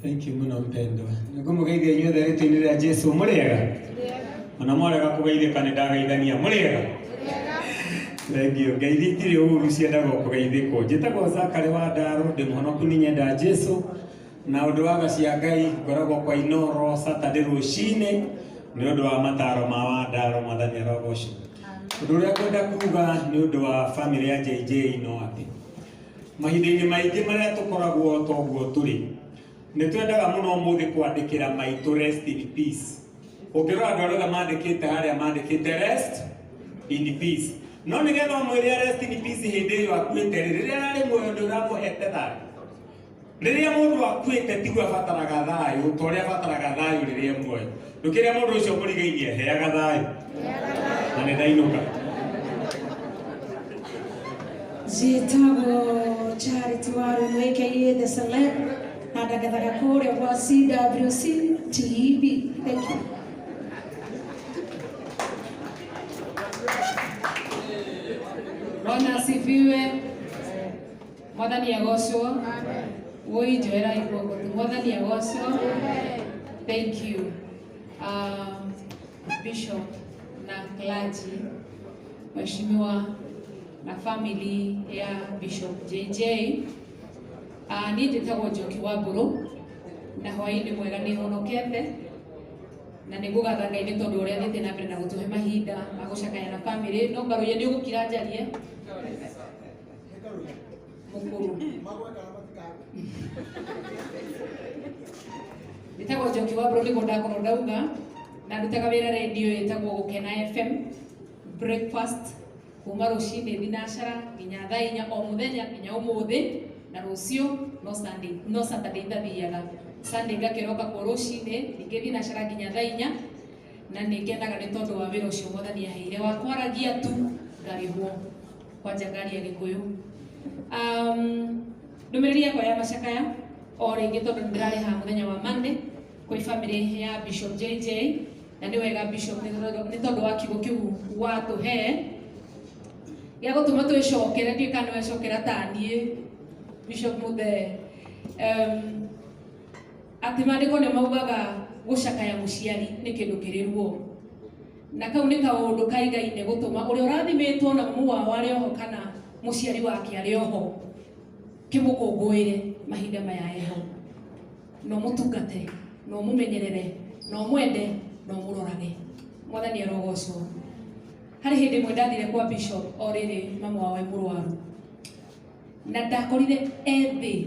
Thank you mũno mpendwa. Nĩngũmũgeithia inyuothe rĩtwa-inĩ rĩa Jesu. Mũrĩega? Ona mwarega kũgeithĩka nĩ ndageithania. Mũrĩega? Thank you. Ngeithi itirĩ ũru ciendaga o kũgeithĩkwo. Njĩtagwo Zakary wa Ndaro, ndĩ mũhonoku nĩ nyenda Jesu. Na ũndũ wa tha cia Ngai ngoragwo kwa Inoro Saturday rũcinĩ nĩ ũndũ wa mataro ma Wandaro. Mwathani arogocwo. Ũndũ ũrĩa ngwenda kuga nĩ ũndũ wa family ya JJ no atĩ mahinda-inĩ maingĩ marĩa tũkoragwo toguo tũrĩ nĩ twendaga mũno ũmũthĩ kwandĩkĩra maitũ rest in peace. Ũngĩrora andũ arĩa othe mandĩkĩte harĩa mandĩkĩte rest in peace, no nĩgetha ũmwĩre rest in peace hĩndĩ ĩyo akuĩte rĩ, rĩrĩa ararĩ muoyo nĩ ũramũhete thayũ. Rĩrĩa mũndũ akuĩte tiguo abataraga thayũ ta ũrĩa abataraga thayũ rĩrĩa e muoyo. Ndũkĩrĩa mũndũ ũcio mũrigainie, heaga thayũ. Na nĩ ndainũka. Njĩtagwo Charity Waru aka The Celeb na ndagethaga kũrĩa gwa CWC TV. Thank you. Bwana asifiwe. Mwathani agocwo. Woi njoera guoko tu. Mwathani agocwo. Thank you. Bishop na clergy, Mheshimiwa na family ya Bishop JJ. Niĩ njĩtagwo Njoki wa Mbũrũ na hwaĩ-inĩ mwega nĩ honokete na nĩ ngũgatha Ngai nĩ tondũ ũrĩa athiĩte na mbere na gũtũhe mahinda ma gũcakaya na family. No ngarũiye nĩ ũgũkira njarie mũkũrũ. Njĩtagwo Njoki wa Mbũrũ nĩguo ndakorwo ndauga na ndutaga wĩra redio ĩtagwo Gũkena FM breakfast kuma rũcinĩ thinacara nginya thaa 4 o mũthenya nginya ũmũthĩ na rũciũ no Sunday, no Saturday ndathiaga. Sunday ngakĩroka kuo rũcinĩ ningĩ thinacara nginya thaa 4 na nĩ ngenaga nĩ tondũ wa wĩra ũcio Mwathani aheire wa kwaragia tu ngarĩhwo kwanja ngaria Gĩkũyũ. Ndũmĩrĩri yakwa ya macakaya o rĩngĩ tondũ nĩ ndĩrarĩ haha mũthenya wa Monday kwĩ family ya Bishop JJ na nĩ wega Bishop nĩ tondũ wa kiugo kĩu watũhe gĩa gũtũma twĩcokere. Ndiũĩ kana nĩ wecokera ta niĩ Bishop Muthee. Atĩ maandĩko nĩ maugaga gũcakaya mũciari nĩ kĩndũ kĩrĩ ruo, na kau nĩ kaũndũ kaigaine gũtũma ũrĩa ũrathimĩtwo na mamu wao arĩ oho kana mũciari wake arĩ oho kĩmũkũngũĩre mahinda maya eho, no mũtungate, no mũmenyerere, no mwende, no mũrorage. Mwathani arogocwo. Harĩ hĩndĩ ĩmwe ndathire kwa Bishop o rĩrĩ mamu wao e mũrwaru na ndakorire ethĩ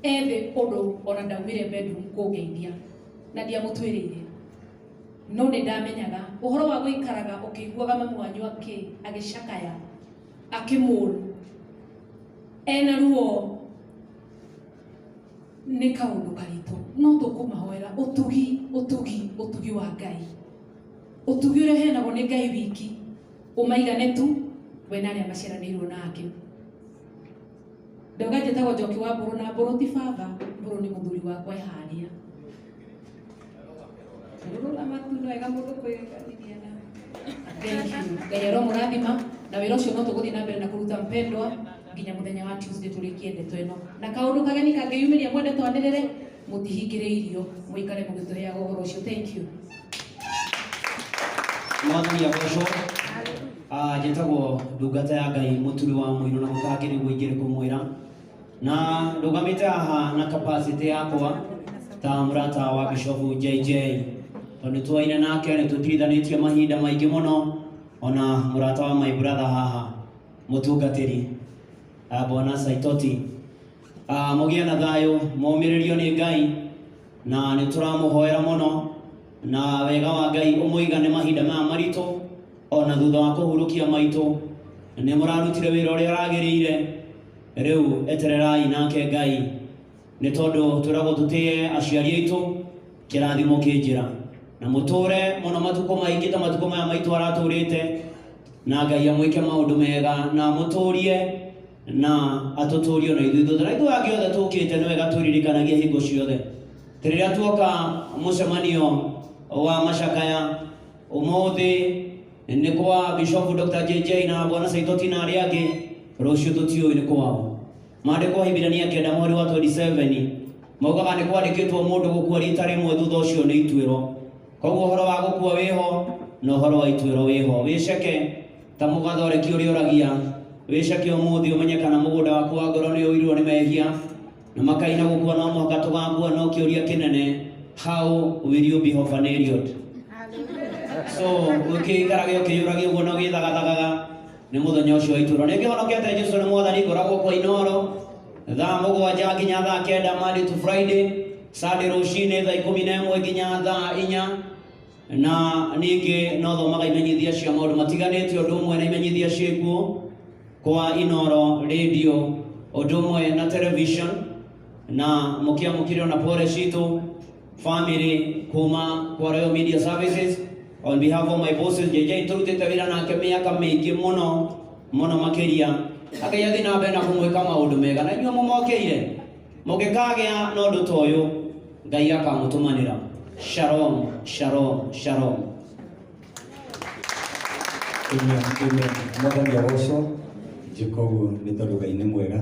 ethĩ ũndũ ona ndaumire bedroom kũngeithia na ndiamũtuĩrĩire, no nĩ ndamenyaga ũhoro wa gũikaraga ũkĩiguaga mamu wanyu agĩcakaya akĩmũn ena ruo nĩ kaũndũ karitũ, no tũkũmahoera ũtugi ũtugi ũtugi wa Ngai, ũtugi ũrĩa ũheanagwo nĩ Ngai wiki ũmaigane tu we na arĩa maciaranĩirwo nake. Ndauga njĩtagwo Njoki wa Mbũrũ na Mbũrũ ti baba, Mbũrũ nĩ mũthuri wakwa e harĩa. Rũrũra matu no wega mũndũ kwĩganithia na. Thank you. Ngai aromũrathima na wĩra ũcio no tũgũthiĩ na mbere na kũruta mpendwa nginya mũthenya wa Tuesday tũrĩkie ndeto ĩno. Na kaũndũ kageni kangĩyumĩria mwende twanĩrĩre mũtihingĩrĩirio mũikare mũgĩtũheaga ũhoro ũcio. Thank you. Mwathani agocwo. Njĩtagwo ndungata ya Ngai mũturi wa mũirũ na mũtangĩrĩ guo ingĩrĩ kũmwĩra na ndũgamĩte haha na capacity yakwa ta mũrata wa Bishop JJ tondũ nĩ twaine nake nĩ tũtirithanĩtie mahinda maingĩ mũno ona mũrata wa my brother haha mũtungatĩri Bwana Saitoti. Mũgĩe na thayũ, mũmĩrĩrio nĩ Ngai na nĩ tũramũhoera mũno na wega wa Ngai ũmũigane mahinda maya maritũ ona thutha wa kũhurũkia maitũ nĩ mũrarutire wĩra ũrĩa ũragĩrĩire. Rĩu etererai nake Ngai nĩ tondũ twĩragwo tũtĩe aciari aitũ kĩrathimo kĩ njĩra na mũtũre mũno matukũ maingĩ ta matukũ maya maitũ aratũrĩte na Ngai amwĩke maũndũ mega na amũtũrie na atũtũrie ona ithuĩ thutha na ithuĩ angĩ othe tũkĩte nĩ wega twĩririkanagie hingo ciothe atĩ rĩrĩa tuoka mũcemanio wa macakaya ũmũthĩ nĩ kwa Bishop Dr. JJ na Bwana Saitoti na arĩa angĩ, rũciũ tũtiũĩ nĩ kwao. Maandĩko Ahibirania 9 mũhari wa 27. Maugaga nĩ kwandĩkĩtwo mũndũ gũkua rita rĩmwe thutha ũcio nĩ ituĩro. Koguo ũhoro wa gũkua wĩho na ũhoro wa ituĩro wĩho. Wĩceke ta mũgathoreki ũrĩa ũragia, wĩceke ũmũthĩ ũmenye kana mũgũnda waku wa ngoro nĩ ũirwo nĩ mehia na makaina gũkua no mũhaka tũgakua, no kĩũria kĩnene, how will you be hofaneriod? So ũkĩikarage ũkĩyũragia ũguo na ũgĩthagathagaga nĩ mũthenya ũcio wa ituĩro. Nĩ ngĩhonokete Jesũ nĩ mwathani, ngoragwo kwa Inooro thaa 7 nginya thaa 9 Monday to Friday, Sunday rũcinĩ thaa 11 nginya thaa 4, na ningĩ no thomaga imenyithia cia maũndũ matiganĩte ũndũ ũmwe na imenyithia ciĩkuo kwa Inooro radio ũndũ ũmwe na television, na mũkĩamũkĩre na pole citũ family kuma kwa Royal Media Services on behalf of my bosses JJ turutĩte wĩra nake mĩaka mĩingĩ mũno mũno makĩria. Ngai athiĩ na mbere na kũmwĩka maũndũ mega na inyuĩ mũmokĩire mũngĩkagĩa na ũndũ ta ũyũ Ngai akamũtũmanĩra. Shalom, shalom, shalom. Amen, amen. Mwathani agocwo. Njĩka ũguo nĩ tondũ Ngai nĩ mwega.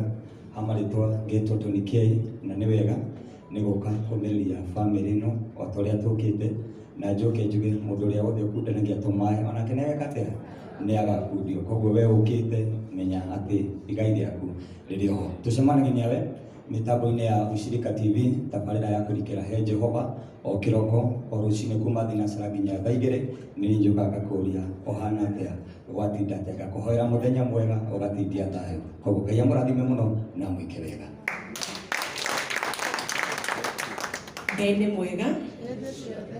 Hamarĩtwa ngetwo Tony K na nĩ wega nĩ gũka kũmĩrĩria family ĩno o ta ũrĩa tũkĩte, na njoke njuge mũndũ ũrĩa wothe ũkundanagia tũmaĩ onake nĩ ageka atĩa? Nĩ agakundio. Koguo we ũkĩte menya atĩ igai rĩaku rĩrĩ oho. Tũcemanagie nawe mĩtambo-inĩ ya Ushirika TV, tabarĩra ya kũrikĩra he Jehova o kĩroko o rũcinĩ kuma thinacara nginya thaa 2 nĩ njũkaga ngakũria ũhana atĩa, gwatinda atĩa, ngakũhoera mũthenya mwega ũgatindia thayũ. Koguo Ngai amũrathime mũno na amwĩke wega. Ngai nĩ mwega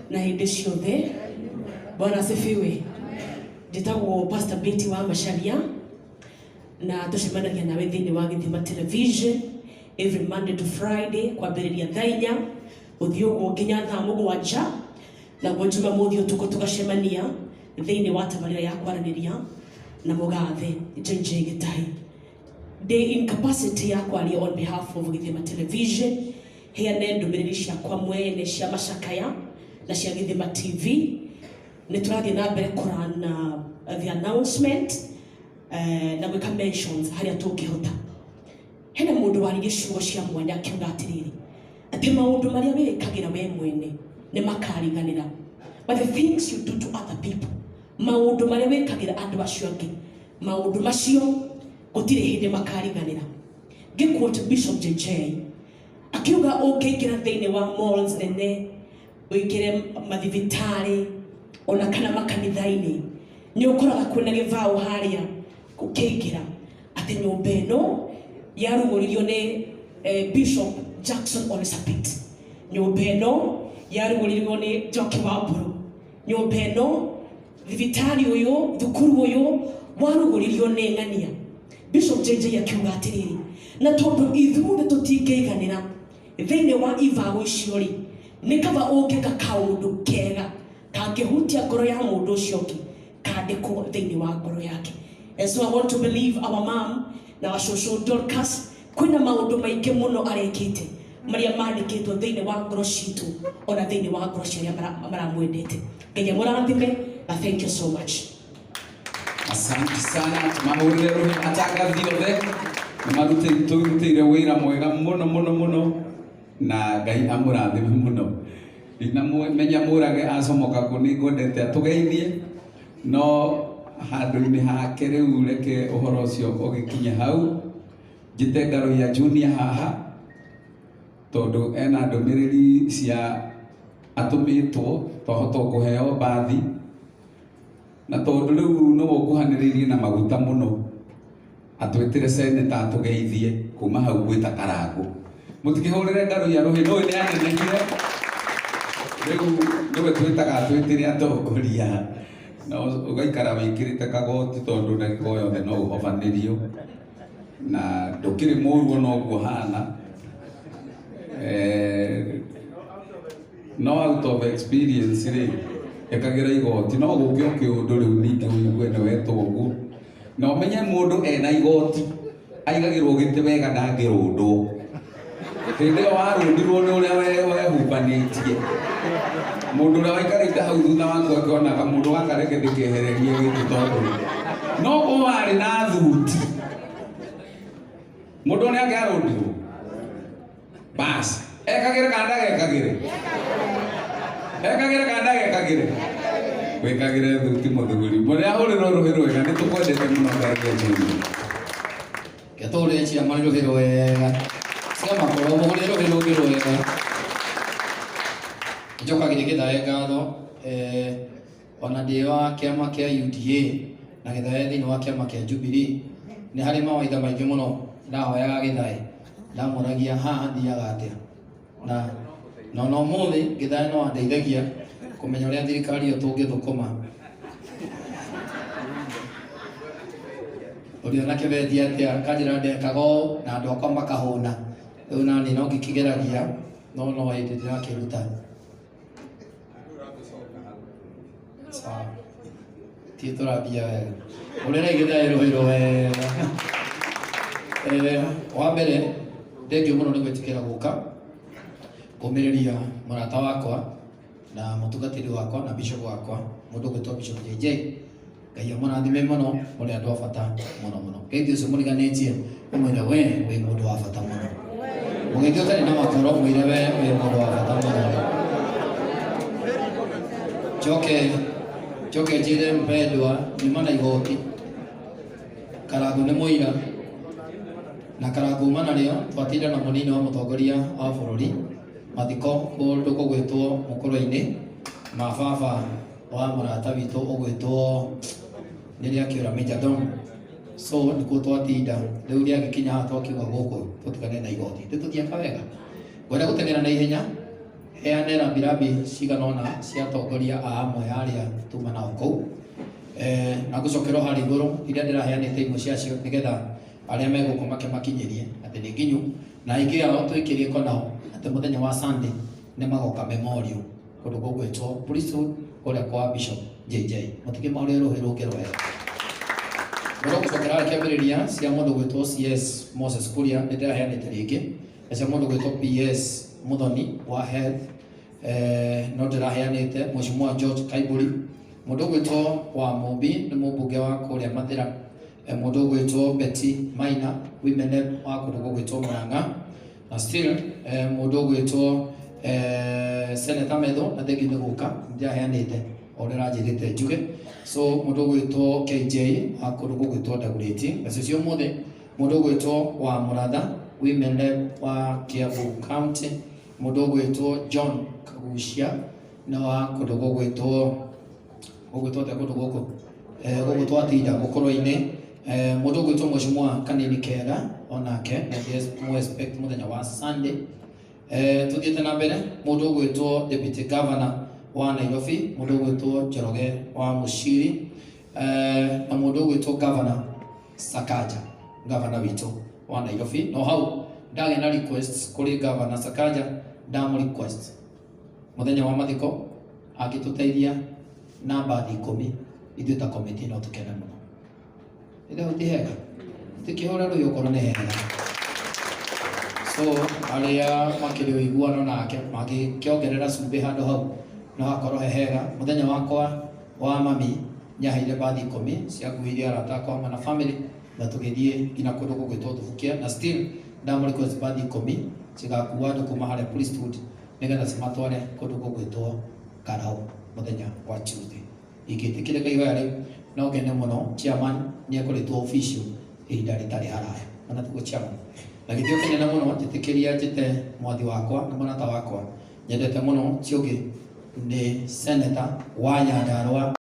na hĩndĩ ciothe. Bwana asifiwe. Njĩtagwo Pastor Betty wa Macharia na tũcemanagia nawe thĩinĩ wa Gĩthima Television every Monday to Friday kwambĩrĩria thaa 4 gũthiĩ ũguo nginya thaa 7, naguo Jumamothi ũtukũ tũgacemania thĩinĩ wa tabarĩra ya kwaranĩria na mũgathe JJ Gĩtahi. Ndĩ in capacity ya kwaria on behalf of Gĩthima Television, heane ndũmĩrĩri ciakwa mwene cia macakaya na cia Gĩthima TV. Nĩ tũrathiĩ na mbere kũrana the announcement na gwĩka mentions harĩa tũngĩhota. Hena mũndũ waririe ciugo cia mwanya akiuga atĩrĩrĩ, atĩ maũndũ marĩa wĩĩkagĩra we mwene nĩ makariganĩra, but the things you do to other people, maũndũ marĩa wĩkagĩra andũ acio angĩ, maũndũ macio gũtirĩ hĩndĩ makariganĩra. Ngĩquote Bishop JJ akiuga ũngĩingĩra thĩinĩ wa malls nene, ũingĩre mathibitarĩ ona kana makanitha-inĩ, nĩ ũkoraga kwĩna gĩbaũ harĩa ũkĩingĩra atĩ nyũmba ĩno yarugũririo nĩ Bishop Jackson Ole Sapit, nyũmba ĩno yarugũririo nĩ Njoki wa Mburu, nyũmba ĩno, thibitarĩ ũyũ, thukuru ũyũ warugũririo nĩ ng'ania. Bishop JJ akiuga atĩrĩrĩ, na tondũ ithuothe tũtingĩiganĩra thĩinĩ wa ibaũ icio rĩ, nĩ kaba ũngĩka kaũndũ kega kangĩhutia ngoro ya mũndũ ũcio ũngĩ kandĩkwo thĩinĩ wa ngoro yake. And so I want to believe our mom na cũcũ Dorcas kwĩna maũndũ maingĩ mũno arekĩte marĩa mandĩkĩtwo thĩinĩ wa ngoro citũ ona thĩinĩ wa ngoro cia arĩa maramwendete. Ngai amũrathime na thank you so much. Asante sana, tumahũrĩre rũhĩ atangathi othe nĩ marutĩire wĩra mwega mũno mũno mũno na Ngai amũrathime mũno. Ndinamenya mũrage acomoka kũ, nĩ ngwendete atũgeithie no handũ-inĩ hake rĩu reke ũhoro ũcio ũgĩkinye hau. Njĩte Ngaruiya Junior haha tondũ ena ndũmĩrĩri cia atũmĩtwo twahota kũheo mbathi, na tondũ rĩu nĩwe ũkuhanĩrĩirie na maguta mũno atwĩtĩre seneta atũgeithie kuma hau gwĩta Karangũ. Mũtikĩhũrĩre Ngaruiya rũhĩ, nũĩ nĩ anenehire rĩu nĩwe twĩtaga atwĩtĩre atongoria, na ũgaikara wĩkĩrĩte kagoti tondũ ndagĩka o yothe no ũhobanĩrio na ndũkĩrĩ mũru ona ũguo hana. No out of experience rĩ, ĩkagĩra igoti no gũke o kĩũndũ rĩu ningĩ ũigue nĩ wetwo ũguo, na ũmenye mũndũ ena igoti aigagĩrwo gĩtĩ wega ndangĩrũndwo. Hĩndĩ ĩyo warũndirwo nĩ ũrĩa wehumbanĩtie, mũndũ ũrĩa waikarĩte hau thutha waku akĩonaga mũndũ gaka reke ndĩkehererie gĩtĩ tondũ no korwo warĩ na thuti mũndũ nĩ angĩarũndirwo. Bas, Ekagire kana ndagekagire? Ekagire kana ndagekagire? Wikagire thuti muthuri. Muria ahũrĩrwo rũhĩ rwega nĩ tũkwendete mũno Ngai. Ke tũhũrĩre ciama rũhĩ rwega. Ciama korwo mũhũrĩre rũhĩ rũngĩ rwega. Njokagiria Gĩthae ngatho ona ndĩ wa kĩama kĩa UDA na Gĩthae thĩinĩ wa kĩama kĩa Jubilee nĩ harĩ mawaitha maingĩ mũno ndahoyaga Gĩthae ndamũragia haha thiaga atĩa na no ũmũthĩ Gĩthae no andeithagia kũmenya ũrĩa thirikari ĩyo tũngĩthũkũma ũrĩona kĩbeti atĩa kanjĩra ndekaga ũũ na andũ akwa makahũna rĩu nani no ngĩkĩgeragia no no hĩndĩ ndĩrakĩruta. Sawa. Ti tũrambia wega. Ũrĩra Gĩthae rũhĩ rwega. Wa mbere thengio mũno nĩ gwĩtĩkĩra gũka kũmĩrĩria mũrata wakwa na mũtungatĩri wakwa na bishop wakwa mũndũ ũgwĩtwo Bishop JJ. Ngai amũrathime mũno, mũrĩ andũ a bata mũno mũno. Ngeithie ũcio mũriganĩtie ũmwĩre we wĩ mũndũ wa bata mũno. Mũgeithie ũtarĩ na makoro mwĩre we wĩ mũndũ wa bata mũno. Njoke njĩre mpendwa nyuma na igoti Karangũ nĩ mũira na Karangũ uma narĩo twatinda na mũnini wa mũtongoria wa bũrũri mathiko kũndũ gũgwĩtwo Mũkũrwe-inĩ ma baba wa mũrata witũ ũgwĩtwo nĩrĩa akĩũra Major Don. So nĩkuo twatinda rĩu rĩagĩkinya haha twakiuga gũkũ tũtigane na igoti nĩtũthiaga wega. Ngwenda gũteng'era na ihenya heane rambirambi cigana ũna cia atongoria a amwe arĩa tuma nao kũu na ngũcokerwo harĩa igũrũ iria ndĩraheanĩte imwe ciacio nĩgetha arĩa megũkũ makĩmakinyĩrie atĩ nĩ nginyu na aingĩ ao twĩkĩrie nao atĩ mũthenya wa Sunday nĩ magoka memorial kũndũ gũgwĩtwo Priesthood kũrĩa kwa Bishop JJ. Mũtikĩmahũrĩre rũhĩ rũngĩ rwega. Ngwenda gũcokera harĩa kĩambĩrĩria cia mũndũ ũgwĩtwo CS Moses Kuria nĩ ndĩraheanĩte rĩngĩ na cia mũndũ ũgwĩtwo PS Muthoni wa Health no ndĩraheanĩte Mheshimiwa George Kaiburi mũndũ ũgwĩtwo wa Mũmbi nĩ mũmbunge wa kũrĩa Mathĩra mũndũ ũgwĩtwo Betty Maina women rep wa kũndũ gũgwĩtwo Murang'a na still mũndũ ũgwĩtwo Senator Metho na thengi nĩ gũka ndĩraheanĩte o ũrĩa ũranjĩrĩte njuge. So mũndũ ũgwĩtwo KJ wa kũndũ gũgwĩtwo Dagoretti nacio cia ũmũthĩ mũndũ ũgwĩtwo wa Mũratha women rep wa Kiambu County mũndũ ũgwĩtwo John Kagucia nĩ wa kũndũ gũgwĩtwo atĩa kũndũ gũkũ gũkũ twatinda Mũkũrwe-inĩ mũndũ ũgwĩtwo Mheshimiwa Kanini Kega onake na mo expect mũthenya wa Sunday. Tuthiĩte na mbere mũndũ ũgwĩtwo Deputy Governor wa Nairobi mũndũ ũgwĩtwo Njoroge wa Mushiri na mũndũ ũgwĩtwo Governor Sakaja governor witũ wa Nairobi. No hau ndagĩa na request kũrĩ Governor Sakaja ndamũ request mũthenya wa mathiko angĩtũteithia na mbathi 10 ithuĩ ta committee no tũkene mũno. Ithe hau ti hega tikĩhũre rũĩ okorwo nĩ hega. So arĩa makĩrĩ ũiguano nake mangĩkĩongerera cumbĩ handũ hau no hakorwo he hega. Mũthenya wakwa wa mami nĩaheire mbathi 10 cianguĩire arata akwa hamwe na family na tũgĩthiĩ nginya kũndũ gũgwĩtwo Thubukia na still ndamũ request mbathi 10 cigakua andũ kuma harĩa Priesthood nĩgetha cimatware kũndũ gũgwĩtwo Karau mũthenya wa Tuesday. Ingĩtĩkĩrĩka ihoya rĩu no ngene mũno chairman nĩekũrĩtwo official ihinda rĩtarĩ haraya ona tiguo chairman. Na gĩtĩo kĩnene mũno njĩtĩkĩria njĩte mwathi wakwa na mũrata wakwa nyendete mũno ti ũngĩ nĩ Senator wa Nyandarua.